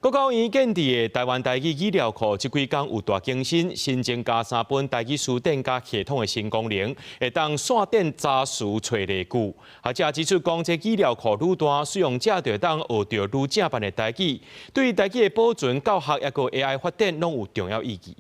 國教院建置的台灣台語語料庫，這幾工有大更新，新增加三本台語辭典佮系統的新功能，會當線頂查詞揣例句。學者指出講，這語料庫愈大，使用者就會當學著愈正範的台語，對台語的保存、教學抑閣 AI 發展，攏有重要意義。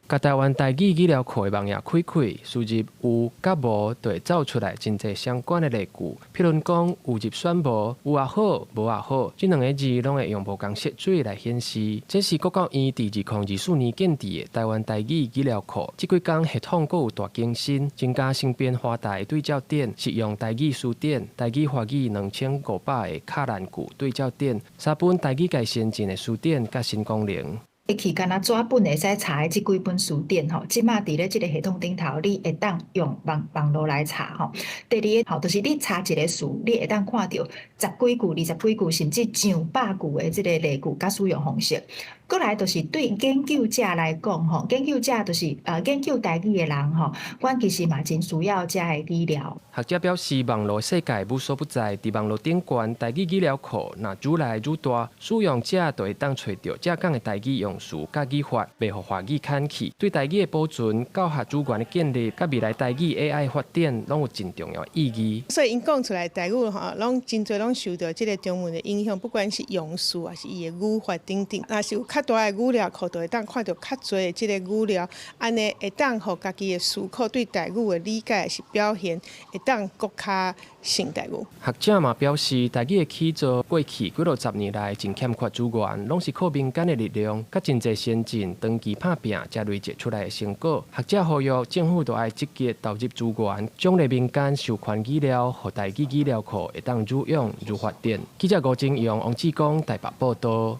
共台灣台語語料庫的網頁開開，輸入有佮無，就會走出來真濟相關的例句。譬如講，有入選無？有也好，無也好，這兩个字攏會用無仝色水來顯示。這是國教院佇2024年建置的台灣台語語料庫。這幾工系統閣有大更新，增加新編華台對照典，實用台語辭典、台語華語2500个卡難句對照典，三本台語界先進的辭典佮新功能。過去干焦紙本會使查的這幾本辭典吼，這馬佇咧這个系統頂頭，你會當用網路來查吼。第二个吼，就是你查一个詞，你會當看著十幾句、20幾句，甚至上百句的這个例句佮使用方式。閣來就是對研究者來講吼，研究者就是研究台語的人吼，阮其實嘛真需要遮个語料。學者表示，網路世界無所不在，佇網路頂懸台語語料庫，若愈來愈大，使用者就會當揣著正港的台語用詞佮語法，袂予華語崁去。對台語的保存、教學資源的建立，佮未來台語 AI 發展，攏有真重要的意義。所以𪜶講出來台語吼，攏真濟攏受著這个中文的影響，不管是用詞抑是伊的語法等等。若是有較大的語料庫，就會當看著較濟的這个語料，按呢會當予家己的思考對台語的理解是表現，會當閣較像台語。學者嘛表示，台語的起造過去幾落十年來真欠缺資源，攏是靠民間的力量，佮真濟先進長期拍拚才累積出來的成果。學者呼籲政府著愛積極投入資源，獎勵民間授權語料，予台語語料庫會當愈用愈發展。記者吳金陽、王志剛台北報導。